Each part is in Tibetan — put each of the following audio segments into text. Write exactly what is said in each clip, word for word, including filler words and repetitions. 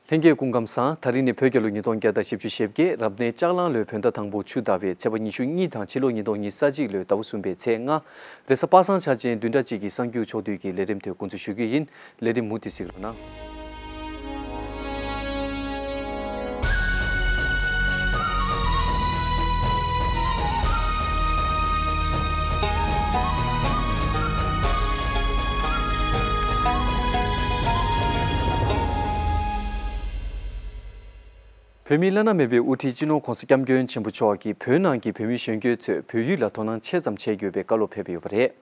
ལྷན་རྒྱས་སྐུ་ཁམས་བཟང་། ད་རིང་ནི་བོད་རྒྱལ་ལོ་ཉིས་སྟོང་བརྒྱ་དང་བཞི་བཅུ་ཞེ་བརྒྱད། རབ་གནས་ལྕགས་གླང་ལོའི་བོད་ཟླ་དང་པོ་ཆུ་ཟླ་བའི་ཚེས་པ་ཉི་ཤུ་གཉིས་དང་ཕྱི་ལོ་ཉིས་སྟོང་ཉི་ཤུ་རྩ་གཅིག་ལོའི་ཟླ་བ་གསུམ་པའི་ཚེས་ལྔ། རེས་གཟའ་པ་སངས་འཆར་ཅན་བདུན་ཕྲག་གཅིག་གི་གསར་འགྱུར་ཕྱོགས་བསྡུས་ཀྱི་ལས་རིམ་དེ་འགོ་འཛུགས་ཞུ་རྒྱུ་ཡིན། ལས་རིམ་མུ་མཐུད་གཟིགས་རོགས་གནང་། བོད་མིའི་བླ་ན་མེད་པའི་དབུ་ཁྲིད་སྤྱི་ནོར་༧གོང་ས་༧སྐྱབས་མགོན་ཆེན་པོ་མཆོག་གིས་བོད་ནང་གི་བོད་མི་གཞོན་སྐྱེས་ཚོས་བོད་ཡིག་ལ་དོ་སྣང་ཆེ་ཙམ་བྱེད་དགོས་པའི་བཀའ་སློབ་ཕེབས་ཡོད་པ་རེད།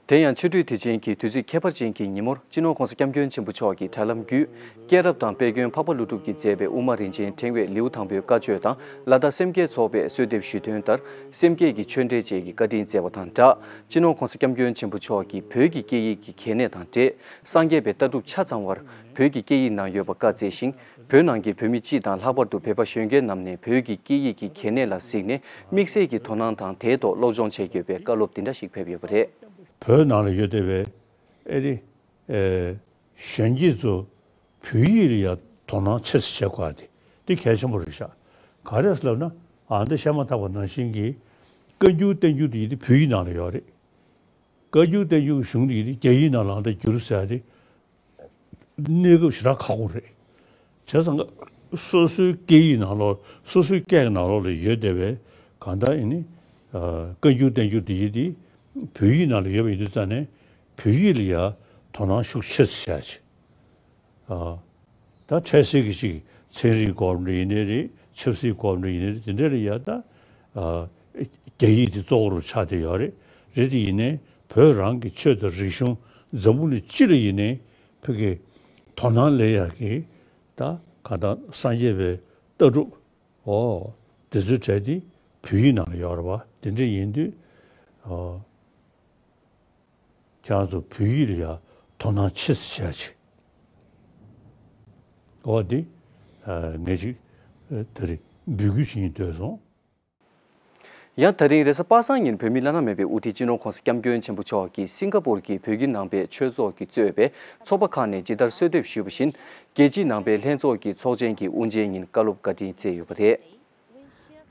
དེ་ཡང་ཕྱི་དྲོའི་དུས་ཆེན་གྱི་དུས་ཚིགས་ཁྱད་པར་ཅན་གྱི་ཉིན་མོར་སྤྱི་ནོར་༧གོང་ས་༧སྐྱབས་མགོན་ཆེན་པོ་མཆོག་གིས་དྲ་ལམ་བརྒྱུད། སྐྱེས་རབས་དང་དཔེ་མགོན་འཕགས་པ་ཀླུ་སྒྲུབ་ཀྱིས་མཛད་པའི་དབུ་མ་རིན་ཆེན་ཕྲེང་བའི་ལེའུ་དང་པོའི་བཀའ་ཆོས་དང་ལ་དྭགས་སེམས་བསྐྱེད་ཚོགས་པས་གསོལ་འདེབས་ཞུས་དོན་ལྟར་སེམས་བསྐྱེད་ཀྱི་ཆོས་འབྲེལ་བཅས་ཀྱི་བཀའ་དྲིན་སྩལ་བ་དང་སྦྲགས། སྤྱི་ནོར་༧གོང་ས་༧སྐྱབས་མགོན་ཆེན་པོ་མཆོག་གིས་བོད་ཀྱི་སྐད་ཡིག་གི་གལ་གནད་དང་འབྲེལ། སངས་རྒྱས་པའི་ལྟ་གྲུབ་ཆ་ཚང་བར་བོད་ཀྱི་སྐད་ཡིག་ནང་ཡོད་པ་བཀའ་སྩལ་ཞིང་། བོད་ནང་གི་བོད་མི་སྤྱི་དང་ལྷག་པར་དུ་བོད་པ་གཞོན་སྐྱེས་རྣམས་ནས་བོད་ཀྱི་སྐད་ཡིག་གི་གལ་གནད་ལ་གཟིགས་ནས་དམིགས་བསལ་གྱི་དོ་སྣང་དང་དེའི་ཐོག་སློབ་སྦྱོང་བྱེད་དགོས་པའི་བཀའ་སློབ་འདི་འདྲ་ཞིག་ཕེབས་ཡོད་པ་རེད། བོད་ནང་ལ་ཡོད་བསྡད་པའི་ཨེ་རི་ཨེ་གཞོན་སྐྱེས་ཚོ་བོད་ཡིག་ལ་ཡང་དོ་སྣང་ཆེ་ཙམ་བྱེད་དགོས་པ་དེ་འདི་གལ་ཆེན་པོ་རེད་ཤག་ག་རེ་ཟེར་ལབ་ན། ཨ་འདི་བཤད་མ་ཐག་པ་ནང་བཞིན་གྱི་བཀའ་འགྱུར་བསྟན་འགྱུར་དེ་ཡིན་དུས་བོད་ཡིག་ནང་ལ་ཡོད་རེད། བཀའ་འགྱུར་བསྟན་འགྱུར་གྱི་གཞུང་དེ་ཡིན་དུས་རྒྱ་ཡིག་ནང་ལ་ཨ་འདི་བསྒྱུར་ཟེར་ཡ་དེ། གནས་སྐབས་ཞེ་དྲག་ཁག་པོ་རེད། བྱས་ཙང་སོ་སོའི་སྐད་ཡིག་ནང་ལོགས་སོ་སོའི་སྐད་ཀྱི་ནང་ལོགས་ལ་ཡོད་བསྡད་པའི་གང་ལྟར་ཨེ་ནི། ཨ་བཀའ་འགྱུར་བསྟན་འགྱུར་དེ་ཡིན་དེ་བོད་ཡིག་ནང་ལ་ཡོད་པ་ཡིན་དུས་ཙང་ནས་བོད་ཡིག་ལ་ཡང་དོ་སྣང་ཤུགས་ཆེ་ཙམ་བྱ་ཆེ། ཨ་ད་འཕྲལ་སེལ་གྱི་ཅིག་ཚན་རིག་སྐོར་འདྲ་ཡིན་ནའི་རེད། ཆབ་སྲིད་སྐོར་འདྲ་ཡིན་ནའི་རེད། དེ་འདྲ་ལ་ཡང་ད་ཨ་རྒྱ་ཡིག་དེ་གཙོ་བོ་རུ་ཆགས་བསྡད་ཡོད་རེད། རེད་དེ་ཡིན་ནའི་བོད་རང་གི་ཆོས་དང་རིག་གཞུང་འཛམ་བུ་གླིང་སྤྱི་ལ་ཡིན་ནའི་ཕ་གི་དོ་སྣང་སླེབས་ཡག་གི་ད་ག་ད་སངས་རྒྱས་པའི་ལྟ་གྲུབ་འོ་དེ་ཚོའི་གྲས་དེ་བོད་ཡིག་ནང་ལ་ཡོད་རེད་པ། དེ་འདྲ་ཡིན་དུས་ཨ་ཁྱེད་རང་ཚོ་བོད་ཡིག་ལ་ཡང་དོ་སྣང་ཆེ་ཙམ་བྱེད་ཡ་བྱེད། འོ་འདི་ཨ་ངས་ཅིག་ཨ་དེ་རིང་འབོད་སྐུལ་བྱེད་སྙིང་འདོད་སོང་། ཡང་ད་རིང་རེས་གཟའ་པ་སངས་ཉིན་བོད་མིའི་བླ་ན་མེད་པའི་དབུ་ཁྲིད་སྤྱི་ནོར་༧གོང་ས་༧སྐྱབས་མགོན་ཆེན་པོ་མཆོག་གིས་སིང་ག་པུར་གྱི་བོད་བརྒྱུད་ནང་པའི་ཆོས་ཚོགས་ཀྱིས་གཙོས་པའི་ཚོགས་པ་ཁག་ནས་ཇི་ལྟར་གསོལ་འདེབས་ཞུས་པ་བཞིན། རྒྱལ་སྤྱིའི་ནང་པའི་ལྷན་ཚོགས་ཀྱི་ཚོགས་ཆེན་གྱི་དབུ་འབྱེད་ཉིན་བཀའ་སློབ་བཀའ་དྲིན་སྩལ་ཡོད་པ་རེད།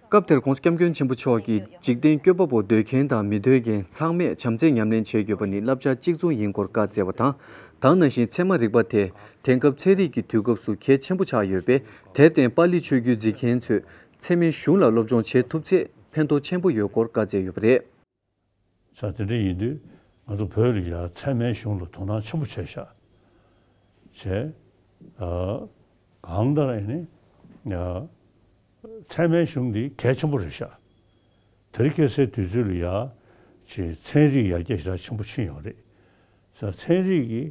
སྐབས་དེར་༧གོང་ས་༧སྐྱབས་མགོན་ཆེན་པོ་མཆོག་གིས་འཇིག་རྟེན་སྐྱོབ་པ་པོ་འདོད་མཁན་དང་མི་འདོད་མཁན་ཚང་མས་བྱམས་བརྩེ་ཉམས་ལེན་བྱེད་དགོས་པ་ནི་བསླབ་བྱ་གཅིག་མཚུངས་ཡིན་སྐོར་བཀའ་སྩལ་བ་དང་། ད་ག་ནང་བཞིན་ཚད་མ་རིག་པ་དེ་དེང་སྐབས་ཚན་རིག་གི་དུས་སྐབས་སུ་གལ་ཆེན་པོ་ཆགས་ཡོད་པས། དེར་བརྟེན་པཱ་ལི་ཆོས་བརྒྱུད་འཛིན་མཁན་ཚོས་ཚད་མའི་གཞུང་ལ་སློབ་སྦྱོང་བྱེད་ཐུབ་ཚེ་ཕན་ཐོགས་ཆེན་པོ་ཡོད་སྐོར་བཀའ་སྩལ་ཡོད་པ་རེད། ས་དེ་འདྲ་ཡིན་དུས་ང་ཚོ་བོད་ལ་ཡ་ཚད་མའི་གཞུང་ལ་དོ་སྣང་ཆེན་པོ་བྱས་ཤག་བྱས། ཨ་གང་ལྟར་ཨེ་ནི་ཡ་ཚད་མའི་གཞུང་འདི་གལ་ཆེན་པོ་རེད་ཤག་དེ་རིང་ཁ་སང་དུས་ཚོད་ལ་ཡ་ཅིག་ཚན་རིག་ཡར་རྒྱས་ཞེ་དྲག་ཆེན་པོ་ཕྱིན་ཡོད་རེད། ས་ཚན་རིག་གིས་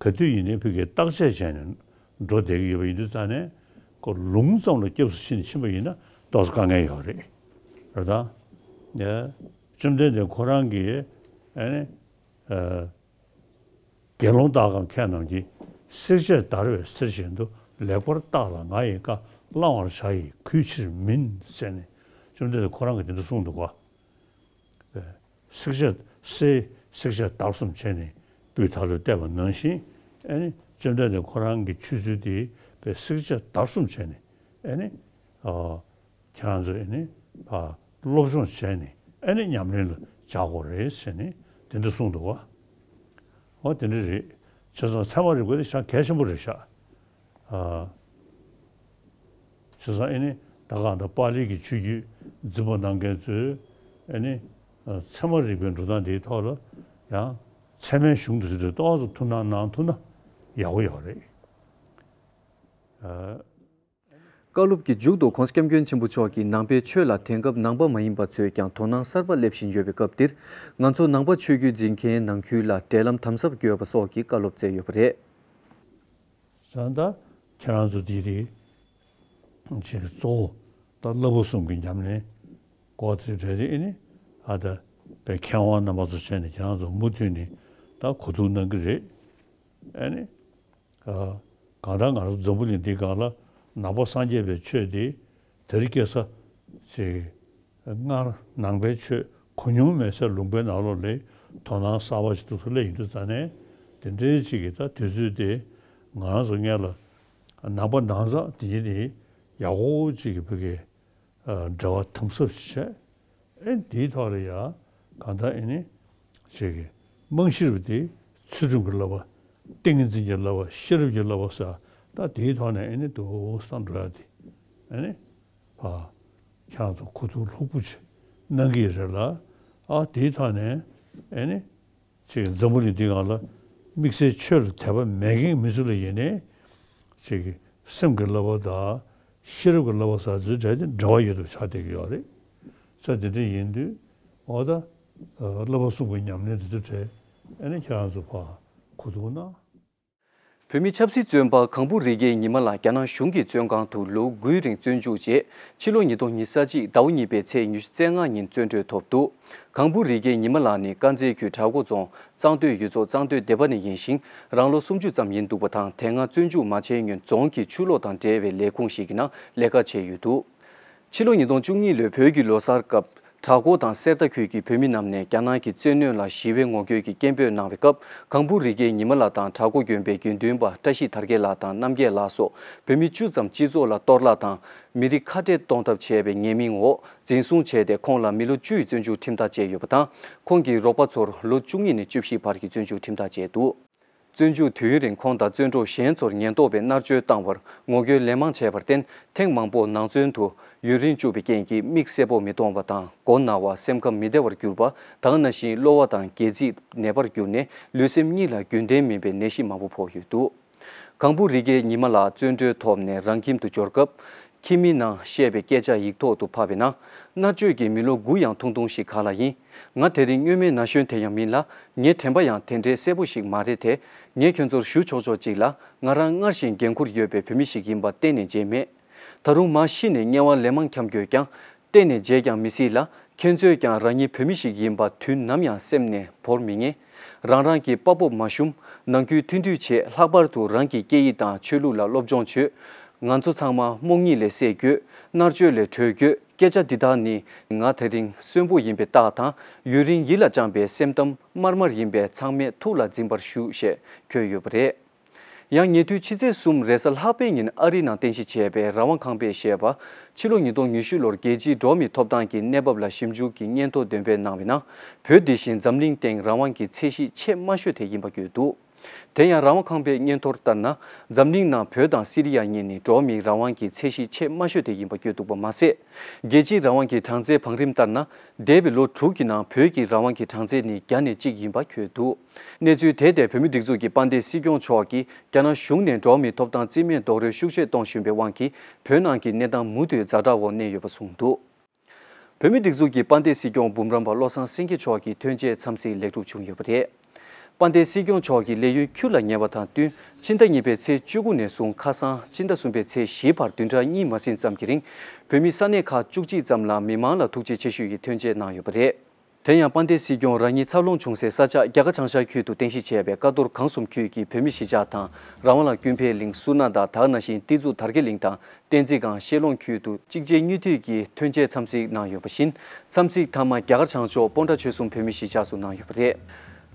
ག་དུས་ཡིན་ནའི་བོད་ཀྱི་བརྟག་དཔྱད་བྱས་ནས་འགྲོ་བསྡད་ཀྱི་ཡོད་པ་ཡིན་དུས་ཙང་ནས་ཁོ་ལུང་ཙམ་ལ་སྐྱབས་སུ་ཕྱིན་ནས་ཕྱིན་པ་ཡིན་ན་ཏོག་ཙམ་དཀའ་ངལ་ཡོད་རེད། རེད་ད། ཡ། བཅོམ་ལྡན་འདས་ཁོ་རང་གིས་ཨ་ནི་ཨ་དགེ་སློང་དག་གམ་མཁས་རྣམས་ཀྱིས། བསྲེགས་བཅད་བརྡར་བའི་གསེར་བཞིན་དུ། ལེགས་པར་བརྟགས་ལ་ང་ཡི་བཀའ། བླང་བར་བྱ་ཡི་གུས་ཕྱིར་མིན་ཟེར་ནས་བཅོམ་ལྡན་འདས་ཁོ་རང་གིས་དེ་འདྲ་གསུངས་འདུག་ག་བསྲེགས་བཅད་གསེར་བསྲེགས་བཅད་བརྡར་གསུམ་བྱས་ནས་སྤུས་དག་ལ་བལྟས་པ་ནང་བཞིན། ཨ་ནི་བཅོམ་ལྡན་འདས་ཁོ་རང་གི་ཆོས་ཚུལ་དེ་བསྲེགས་བཅད་བརྡར་གསུམ་བྱས་ནས་ཨ་ནི་ཨ། ཁྱེད་རང་ཚོས་ནི་ཨ་སློབ་སྦྱོང་བྱས་ནས་ཨ་ནི་ཉམས་ལེན་ལ་བྱ་དགོས་རེད་ཟེར་ནས་དེ་འདྲ་གསུངས་འདུག་བ། འོ་དེ་འདྲ་རེད། བྱས་ཙང་ཚད་མ་རིག་པ་དེ་ཤ་གལ་ཆེན་པོ་རེད་ཤག་ཨ་བྱས་ཙང་ཨ་ནི་ད་གང་ལྟར་པཱ་ལི་གི་ཆོས་བརྒྱུད་འཛིན་པ་གནང་མཁན་ཚོས་ཨ་ནི་ཨ་ཚད་མ་རིག་པའི་འགྲོ་སྟངས་དེའི་ཐོག་ལ་ཡང་ཚད་མའི་གཞུང་དེ་ཚོ་ཏོག་ཙམ་ཐུགས་སྣང་གནང་ཐུབ་ན་ཡག་པོ་ཡོད་རེད། ཨ། བཀའ་སློབ་ཀྱི་མཇུག་ཏུ་༧གོང་ས་༧སྐྱབས་མགོན་ཆེན་པོ་མཆོག་གིས་ནང་པའི་ཆོས་ལ་དེང་སྐབས་ནང་པ་མ་ཡིན་པ་ཚོས་ཀྱང་དོ་སྣང་གསར་པ་སླེབས་བཞིན་ཡོད་པའི་སྐབས་འདིར། ང་ཚོ་ནང་པ་ཆོས་བརྒྱུད་འཛིན་མཁན་ནང་ཁུལ་ལ་འབྲེལ་ལམ་དམ་ཟབ་དགོས་པ་སོགས་ཀྱི་བཀའ་སློབ་སྩལ་ཡོད་པ་རེད། ད་ལྟ་ཁྱེད་རང་ཚོ་འདི་རེད། ཅིག་གཙོ་བོ་ད་བསླབ་པ་གསུམ་གྱི་ཉམས་ལེན་སྐོར་དེ་རེད་དེ་ཨེ་ནི་ཨ་ད་པའི་མཁས་དབང་རྣམ་པ་ཚོ་བྱས་ནས་ཁྱེད་རང་ཚོ་མུ་མཐུད་ནས་ད་གོ་བསྡུར་གནང་གི་རེད། ཨེ་ནི། གང་ལྟར་ང་རང་ཚོ་འཛམ་བུ་གླིང་འདིའི་སྒང་ལ་ནང་པ་སངས་རྒྱས་པའི་ཆོས་འདི་དེ་རིང་ཁ་སང་ཅིག་སྔར་ནང་པའི་ཆོས་གོ་མྱོང་མེད་སའི་ལུང་པའི་ནང་ལོགས་ལ་དོ་སྣང་གསར་པ་ཞིག་ཏུ་སླེབས་ཡོང་དུས་ཙང་ནས་དེ་འདྲའི་ཅིག་གི་ད་དུས་ཚོད་དེ་ང་རང་ཚོ་སྔོན་ལ་ ནང་པ་ནང་ཚགས་དེ་ཡིན་ནི་ཡག་པོ་ཅིག་གི་བོད་ཀྱི་འབྲེལ་བ་དམ་ཟབ་ཞིག་བྱས། ཨེ་དེའི་ཐོག་ལ་ཡ་གང་ལྟར་ཨེ་ནི་ཅིག་གི་རྨང་གཞི་རུ་དེ་ཚུལ་ཁྲིམས་ཀྱི་བསླབ་པ། ཏིང་ངེ་འཛིན་གྱི་བསླབ་པ། ཤེས་རབ་ཀྱི་བསླབ་པ་ཟེར། ད་དེའི་ཐོག་ནས་ཨེ་ནི་འདུག་སེ་འགྲོ་ཡ་དེ་ཨེ་ནི་ཕ་ཁྱེད་རང་ཚོ་གོ་བསྡུར་ལྷུག་པོ་ཅིག་གནང་གི་ཡོད་རེད་ལ། ཨ་དེའི་ཐོག་ནས་ཨེ་ནི། ཅིག་འཛམ་བུ་གླིང་འདི་སྒང་ལ་དམིགས་བསལ་ཆོས་ལ་དད་པ་མེད་མཁན་མི་ཚོ་ལ་ཡིན་ནའི་ཅིག་སེམས་ཀྱི་བསླབ་པ་དང་ཤེས་རབ་ཀྱི་བསླབ་པ་ཟེར་ཚོའི་གྲས་དེ་འབྲེལ་བ་ཡོད་དུ་ཆགས་བསྡད་ཀྱི་ཡོད་རེད། ས་དེ་འདྲ་ཡིན་དུས་འོ་ད་བསླབ་པ་གསུམ་གྱི་ཉམས་ལེན་དེ་ཚོའི་གྲས་ཨ་ནི་ཁྱེད་རང་ཚོ་ཕར་གོ་བསྡུར་གནང་། བོད་མི་ཆབ་སྲིད་བཙོན་པ་གང་བུ་རི་ཀའི་ཉི་མ་ལགས་རྒྱ་ནག་གཞུང་གི་བཙོན་ཁང་དུ་ལོ་དགུའི་རིང་བཙོན་འཇུག་རྗེས་ཕྱི་ལོ་ཉིས་སྟོང་ཉི་ཤུ་རྩ་གཅིག་ཟླ་བ་གཉིས་པའི་ཚེས་ཉི་ཤུ་རྩ་ལྔ་ཉིན་བཙོན་གྲོལ་ཐོབ་འདུག་གང་བུ་རི་ཀའི་ཉི་མ་ལགས་ནི་དཀར་མཛེས་ཁུལ་བྲག་འགོ་རྫོང་གཙང་སྟོད་ཡུལ་ཚོ་གཙང་སྟོད་སྡེ་པ་ནས་ཡིན་ཞིང་། རང་ལོ་སུམ་ཅུ་ཙམ་ཡིན་འདུག་པ་དང་། དེ་སྔ་བཙོན་འཇུག་མ་བྱས་སྔོན་རྫོང་གི་ཆུ་གློག་དང་འབྲེལ་བའི་ལས་ཁུངས་ཤིག་གི་ནང་ལས་ཀ་བྱས་ཡོད་འདུག་ཕྱི་ལོ་ཉིས་སྟོང་བཅུ་གཉིས་ལོའི་བོད་ཀྱི་ལོ་གསར་སྐབས་བྲག་འགོ་དང་གསེར་རྟ་ཁུལ་གྱི་བོད་མི་རྣམས་ནས་རྒྱ་ནག་གི་བཙན་གནོན་ལ་ཞི་བའི་ངོ་རྒོལ་གྱི་སྐད་འབོད་གནང་བའི་སྐབས། གང་བུ་རི་ཀའི་ཉི་མ་ལགས་དང་བྲག་འགོ་དགོན་པའི་དགེ་འདུན་པ་བཀྲ་ཤིས་དར་རྒྱས་ལགས་དང་རྣམ་རྒྱལ་ལགས་སོགས་བོད་མི་བཅུ་ཙམ་སྤྱི་ཚོགས་ལ་གཏོར་བརླག་དང་མི་རིགས་ཁ་བྲལ་གཏོང་ཐབས་བྱས་པའི་ཉེས་མིང་འོག་འཛིན་བཟུང་བྱས་ཏེ། ཁོང་ལ་མི་ལོ་བཅུ་ཡི་བཙོན་འཇུག་ཁྲིམས་ཐག་བཅད་ཡོད་པ་དང་། ཁོང་གི་རོགས་པ་ཚོར་ལོ་བཅུ་གཉིས་ནས་བཅུ་བཞི་བར་གྱི་བཙོན་འཇུག་ཁྲིམས་ཐག་བཅད་འདུག་བཙོན་འཇུག་དུས་ཡུན་རིང་ཁོང་དང་བཙོན་གྲོགས་གཞན་ཚོར་ཉེན་རྟོག་པས་མནར་གཅོད་བཏང་བར་ངོ་རྒོལ་ལན་མང་བྱས་པར་བརྟེན། ཐེངས་མང་པོ་ནང་བཙོན་དུ་ཡུན་རིང་བཅུག་པའི་རྐྱེན་གྱིས་མིག་གསལ་པོ་མི་མཐོང་བ་དང་། མགོ་ན་བ། སེམས་ཁམས་མི་བདེ་བར་གྱུར་པ། ད་ག་ནང་བཞིན་གློ་བ་དང་སྒལ་ཚིགས་ནད་པར་གྱུར་ནས་ལུས་སེམས་གཉིས་ལ་རྒྱུན་ལྡན་མིན་པའི་ནད་གཞི་མང་པོ་ཕོག་ཡོད་འདུག་གང་བུ་རི་ཀའི་ཉི་མ་ལགས་བཙོན་གྲོལ་ཐོབ་ནས་རང་ཁྱིམ་དུ་འབྱོར་སྐབས། ཁྱིམ་མི་ནང་བཤད་པའི་སྐད་ཆ་ཡིག་ཐོག་ཏུ་ཕབ་པའི་ནང་། མནར་གཅོད་ཀྱིས་མི་ལོ་དགུ་ཡང་ཐུང་ཐུང་ཞིག་ག་ལ་ཡིན། ང་དེ་རིང་སྔོན་མའི་ན་གཞོན་དེ་ཡང་མིན་ལ། ངའི་དྲན་པ་ཡང་དེ་འདྲའི་གསལ་པོ་ཞིག་མ་རེད་དེ། ངས་ཁྱོད་ཚོར་ཞུ་ཆོག་ཆོག་ཅིག་ལ། ང་རང་སྔར་བཞིན་འགན་ཁུར་ཡོད་པའི་བོད་མི་ཞིག་ཡིན་པ་གཏན་ནས་བརྗེད་མེད། ད་རུང་མ་ཤི་ནས་དམྱལ་བ་ལན་མང་འཁྱམ་དགོས་ཀྱང་། གཏན་ནས་བརྗེད་ཀྱང་མི་སྲིད་ལ། ཁྱེད་ཚོས་ཀྱང་རང་ཉིད་བོད་མི་ཞིག་ཡིན་པ་དུས་ནམ་ཡང་སེམས་ནས་བོར་མི་ཉན། རང་རང་གི་དཔའ་སྤོབས་མ་ཞུམ། ནང་ཁུལ་མཐུན་སྒྲིལ་བྱེད། ལྷག་པར་དུ་རང་གི་སྐད་ཡིག་དང་ཆོས་ལུགས་ལ་སློབ་སྦྱོང་བྱོས། ང་ཚོ་ཚང་མ་རྨོངས་གཉིད་ལས་སད་དགོས། མནར་གཅོད་ལས་གྲོལ་དགོས། སྐད་ཆ་འདི་དག་ནི་ང་དེ་རིང་གསོན་པོ་ཡིན་པའི་རྟགས་དང་། ཡུན་རིང་ཡིད་ལ་བཅངས་པའི་སེམས་གཏམ་དམར་དམར་ཡིན་པས་ཚང་མས་ཐུགས་ལ་འཛིན་པར་ཞུ་ཞེས་འཁོད་ཡོད་པ་རེད། ཡང་ཉེ་དུས་ཕྱི་ཚེས་གསུམ་རེས་གཟའ་ལྷག་པའི་ཉིན་ཨ་རིའི་ནང་རྟེན་གཞི་བྱས་པའི་རང་དབང་ཁང་པས་བཤད་པ། ཕྱི་ལོ་ཉིས་སྟོང་ཉི་ཤུ་ལོར་རྒྱལ་སྤྱིའི་འགྲོ་བ་མིའི་ཐོབ་ཐང་གི་གནས་བབ་ལ་ཞིབ་འཇུག་གི་སྙན་ཐོ་འདོན་སྤེལ་གནང་བའི་ནང་། བོད་འདི་བཞིན་འཛམ་གླིང་སྟེང་རང་དབང་གི་ཚད་གཞི་ཆེས་དམའ་ཤོས་དེ་ཡིན་པ་བརྗོད་འདུག་དེ་ཡང་རང་དབང་ཁང་པའི་སྙན་ཐོར་ལྟར་ན། འཛམ་གླིང་ནང་བོད་དང་སི་རི་ཡ་གཉིས་ནི་འགྲོ་བ་མིའི་རང་དབང་གི་ཚད་གཞི་ཆེས་དམའ་ཤོས་དེ་ཡིན་པ་བརྗོད་འདུག་པ་མ་ཟད། རྒྱལ་སྤྱིའི་རང་དབང་གི་གྲངས་ཚད་བང་རིམ་ལྟར་ན། འདས་པའི་ལོ་དྲུག་གི་ནང་བོད་ཀྱི་རང་དབང་གི་གྲངས་ཚད་ནི་བརྒྱ་ནས་གཅིག་ཡིན་པ་འཁོད་འདུག་གནས་ཚུལ་དེ་ཐད་བོད་མིའི་སྒྲིག་འཛུགས་ཀྱི་དཔལ་ལྡན་སྲིད་སྐྱོང་མཆོག་གིས་རྒྱ་ནག་གཞུང་ནས་འགྲོ་བ་མིའི་ཐོབ་ཐང་རྩིས་མེད་རྡོག་རོལ་ཤུགས་ཆེ་གཏོང་བཞིན་པའི་དབང་གིས་བོད་ནང་གི་གནས་སྟངས་མུ་མཐུད་ཛ་དྲག་འོག་གནས་ཡོད་པ་གསུངས་འདུག་བོད་མིའི་སྒྲིག་འཛུགས་ཀྱི་དཔལ་ལྡན་སྲིད་སྐྱོང་འབུམ་རམས་པ་བློ་བཟང་སེང་གེ་མཆོག་གི་ཐོན་སྐྱེད་འཚམས་གཟིགས་ལེགས་གྲུབ་བྱུང་ཡོད་པ་རེད། དཔལ་ལྡན་སྲིད་སྐྱོང་མཆོག་གི་ལས་ཡུན་ཁྱོན་ལ་ཉེ་བ་དང་བསྟུན། ཕྱི་ཟླ་གཉིས་པའི་ཚེས་བཅུ་དགུ་ནས་བཟུང་ཁ་སང་ཕྱི་ཟླ་གསུམ་པའི་ཚེས་བཞི་བར་བདུན་ཕྲག་གཉིས་མ་ཟིན་ཙམ་གྱི་རིང་། བོད་མི་ས་གནས་ཁག་བཅུ་གཅིག་ཙམ་ལ་མི་མང་ལ་ཐུགས་རྗེ་ཆེ་ཞུ་ཡི་ཐོན་སྐྱེད་གནང་ཡོད་པ་རེད། དེ་ཡང་དཔལ་ལྡན་སྲིད་སྐྱོང་རང་ཉིད་འཚར་ལོངས་བྱུང་སའི་ས་ཆ་རྒྱ་གར་བྱང་ཤར་ཁུལ་དུ་རྟེན་གཞི་བྱས་པའི་ཀ་རྡོར་སྒང་གསུམ་ཁུལ་གྱི་བོད་མི་གཞིས་ཆགས་དང་། རང་དབང་ལ་ཀུན་ཕན་གླིང་། སུ་ན་དང་། ད་ག་ནང་བཞིན་ཏི་རྫུ་དར་རྒྱས་གླིང་དང་། བསྟན་འཛིན་སྒང་། ཤེལ་ལོང་ཁུལ་དུ་གཅིག་རྗེས་གཉིས་མཐུད་ཀྱིས་ཐོན་སྐྱེད་འཚམས་གཟིགས་གནང་ཡོད་པ་བཞིན། འཚམས་གཟིགས་མཐའ་མ་རྒྱ་གར་བྱང་ཕྱོགས་སྤོན་ཊ་ཆོལ་གསུམ་བོད་མི་གཞིས་ཆགས་སུ་གནང་ཡོད་པ་རེད།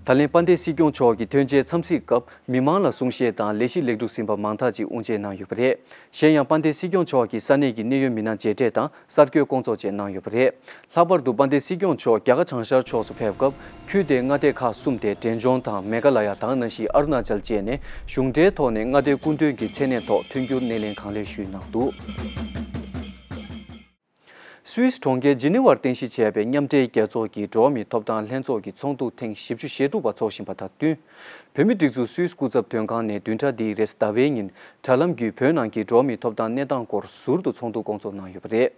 ད་ལན་དཔལ་ལྡན་སྲིད་སྐྱོང་མཆོག་གི་ཐོན་སྐྱེད་འཚམས་གཟིགས་སྐབས་མི་མང་ལ་གསུང་བཤད་དང་ལས་གཞི་ལེགས་གྲུབ་ཟིན་པ་མང་དག་ཅིག་དབུ་འབྱེད་གནང་ཡོད་པ་རེད། གཞན་ཡང་དཔལ་ལྡན་སྲིད་སྐྱོང་མཆོག་གིས་ས་གནས་ཀྱི་གནད་ཡོད་མི་སྣ་མཇལ་འཕྲད་དང་གསར་འགོད་སྐོང་ཚོགས་བཅས་གནང་ཡོད་པ་རེད། ལྷག་པར་དུ་དཔལ་ལྡན་སྲིད་སྐྱོང་མཆོག་རྒྱ་གར་བྱང་ཤར་ཕྱོགས་སུ་ཕེབས་སྐབས། ཁུལ་དེའི་མངའ་སྡེ་ཁག་གསུམ་སྟེ། འབྲས་ལྗོངས་དང་མེ་ག་ལ་ཡ། ད་ག་ནང་བཞིན་ཨ་རུ་ན་ཅལ་བཅས་ནས་གཞུང་འབྲེལ་ཐོག་ནས་མངའ་སྡེའི་སྐུ་མགྲོན་གྱི་མཚན་གནས་ཐོག་མཐུན་འགྱུར་སྣེ་ལེན་གང་ལེགས་ཞུས་གནང་འདུག་སུད་སི་གྲོང་ཁྱེར་ཇི་ནི་ཝར་རྟེན་གཞི་བྱས་པའི་མཉམ་འབྲེལ་རྒྱལ་ཚོགས་ཀྱི་འགྲོ་བ་མིའི་ཐོབ་ཐང་ལྷན་ཚོགས་ཀྱི་ཚོགས་འདུ་ཐེངས་བཞི་བཅུ་ཞེ་དྲུག་པ་འཚོགས་བཞིན་པ་དང་བསྟུན། བོད་མིའི་སྒྲིག་འཛུགས་སུད་སི་སྐུ་ཚབ་དོན་ཁང་ནས་བདུན་ཕྲག་འདིའི་རེས་གཟའ་ཟླ་བའི་ཉིན་དྲ་ལམ་བརྒྱུད་བོད་ནང་གི་འགྲོ་བ་མིའི་ཐོབ་ཐང་གནས་སྟངས་སྐོར་ཟུར་དུ་ཚོགས་འདུ་སྐོང་ཚོགས་གནང་ཡོད་པ་རེད།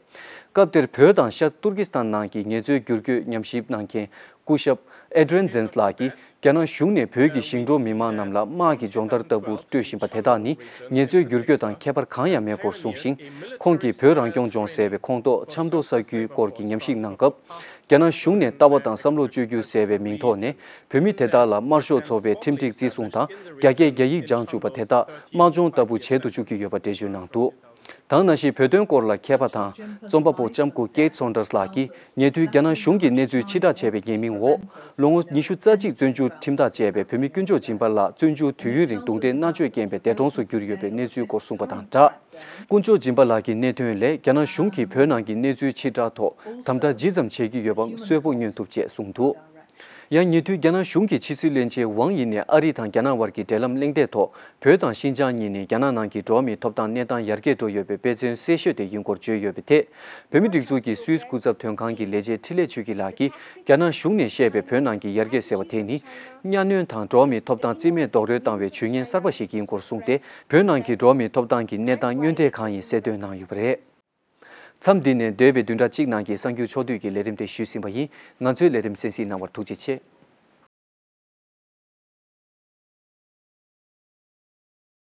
སྐབས་དེར་བོད་དང་ཤར་ཏུར་ཀི་སི་ཐན་ནང་གི་ངལ་རྩོལ་བསྒྱུར་བཀོད་ཉམས་ཞིབ་གནང་མཁན་སྐུ་ཞབས་ཨེ་ཌི་རན་ཛེན་སི་ལགས་ཀྱིས། རྒྱ་ནག་གཞུང་ནས་བོད་ཀྱི་ཞིང་འབྲོག་མི་མང་རྣམས་ལ་དམག་གི་སྦྱོང་བརྡར་ལྟ་བུར་སྤྲོད་བཞིན་པ་དེ་དག་ནི་ངལ་རྩོལ་བསྒྱུར་བཀོད་དང་ཁྱད་པར་གང་ཡང་མེད་སྐོར་གསུངས་ཤིང་། ཁོང་གིས་བོད་རང་སྐྱོང་ལྗོངས་ཟེར་བའི་ཁོངས་གཏོགས་ཆབ་མདོ་ས་ཁུལ་སྐོར་གྱི་ཉམས་ཞིབ་གནང་སྐབས། རྒྱ་ནག་གཞུང་ནས་ལྟ་བ་དང་བསམ་བློ་བཅོས་བསྒྱུར་ཟེར་བའི་མིང་ཐོག་ནས་བོད་མི་དེ་དག་ལ་དམར་ཤོག་ཚོགས་པའི་ཁྲིམས་སྒྲིག་བརྩི་སྲུང་དང་རྒྱ་སྐད་རྒྱ་ཡིག་སྦྱང་བཅུག་པ་དེ་དག་དམག་སྦྱོང་ལྟ་བུ་བྱེད་དུ་བཅུག་གི་ཡོད་པ་འགྲེལ་བརྗོད་གནང་འདུག་ད་ག་ནང་བཞིན་བོད་དོན་སྐོར་ལ་མཁས་པ་དང་རྩོམ་པ་པོ་ལྕམ་སྐུ་ཀེ་ཊི་སོན་ཌར་སི་ལགས་ཀྱིས་ཉེ་དུས་རྒྱ་ནག་གཞུང་གིས་གནས་ཚུལ་ཕྱིར་བསྒྲགས་བྱས་པའི་ཉེས་མིང་འོག་ལོ་ངོ་ཉི་ཤུ་རྩ་གཅིག་བཙོན་འཇུག་ཁྲིམས་ཐག་བཅད་པའི་བོད་མི་དཀོན་མཆོག་སྦྱིན་པ་ལགས་བཙོན་འཇུག་དུས་ཡུན་རིང་རྡུང་རྡེག་མནར་གཅོད་རྐྱེན་པས་འདས་གྲོངས་སུ་གྱུར་ཡོད་པའི་གནས་ཚུལ་སྐོར་གསུངས་པ་དང་སྦྲགས། དཀོན་མཆོག་སྦྱིན་པ་ལགས་ཀྱི་གནད་དོན་ལས་རྒྱ་ནག་གཞུང་གིས་བོད་ནང་གི་གནས་ཚུལ་ཕྱིར་བསྒྲགས་ཐོག་དམ་དྲག་ཇི་ཙམ་བྱེད་ཀྱི་ཡོད་པའང་གསལ་པོ་མངོན་ཐུབ་ཅེས་གསུངས་འདུག། ཡང་ཉེ་དུས་རྒྱ་ནག་གཞུང་གི་ཕྱི་སྲིད་བློན་ཆེན་ཝང་ཡི་ནས་ཨ་རི་དང་རྒྱ་ནག་དབར་གྱི་འབྲེལ་ལམ་གླེང་སྟེགས་ཐོག་བོད་དང་ཤིན་ཅང་གཉིས་ནས་རྒྱ་ནག་ནང་གི་འགྲོ་བ་མིའི་ཐོབ་ཐང་གནས་སྟངས་ཡར་རྒྱས་འགྲོ་ཡོད་པའི་དཔེ་མཚོན་གསལ་ཤོས་དེ་ཡིན་སྐོར་བརྗོད་ཡོད་པའི་ཐད། བོད་མིའི་སྒྲིག་འཛུགས་ཀྱི་སུད་སི་སྐུ་ཚབ་དོན་ཁང་གི་ལས་བྱེད་འཕྲིན་ལས་ཆོས་སྐྱིད་ལགས་ཀྱིས་རྒྱ་ནག་གཞུང་ནས་བཤད་པའི་བོད་ནང་གི་ཡར་རྒྱས་ཟེར་བ་དེ་ནི། གཉའ་གནོན་དང་འགྲོ་བ་མིའི་ཐོབ་ཐང་རྩིས་མེད་རྡོག་རོལ་བཏང་བའི་ཇུས་ངན་གསར་པ་ཞིག་ཡིན་སྐོར་གསུངས་ཏེ། བོད་ནང་གི་འགྲོ་བ་མིའི་ཐོབ་ཐང་གི་གནས་སྟངས་དངོས་འབྲེལ་གང་ཡིན་གསལ་སྟོན་གནང་ཡོད་པ་རེད། མཚམས་འདི་ནས་འདས་པའི་བདུན་ཕྲག་གཅིག་ནང་གི་གསར་འགྱུར་ཕྱོགས་བསྡུས་ཀྱི་ལས་རིམ་དེ་ཞུས་ཟིན་པ་ཡིན། ང་ཚོའི་ལས་རིམ་གསན་གཟིགས་གནང་བར་ཐུགས་རྗེ་ཆེ།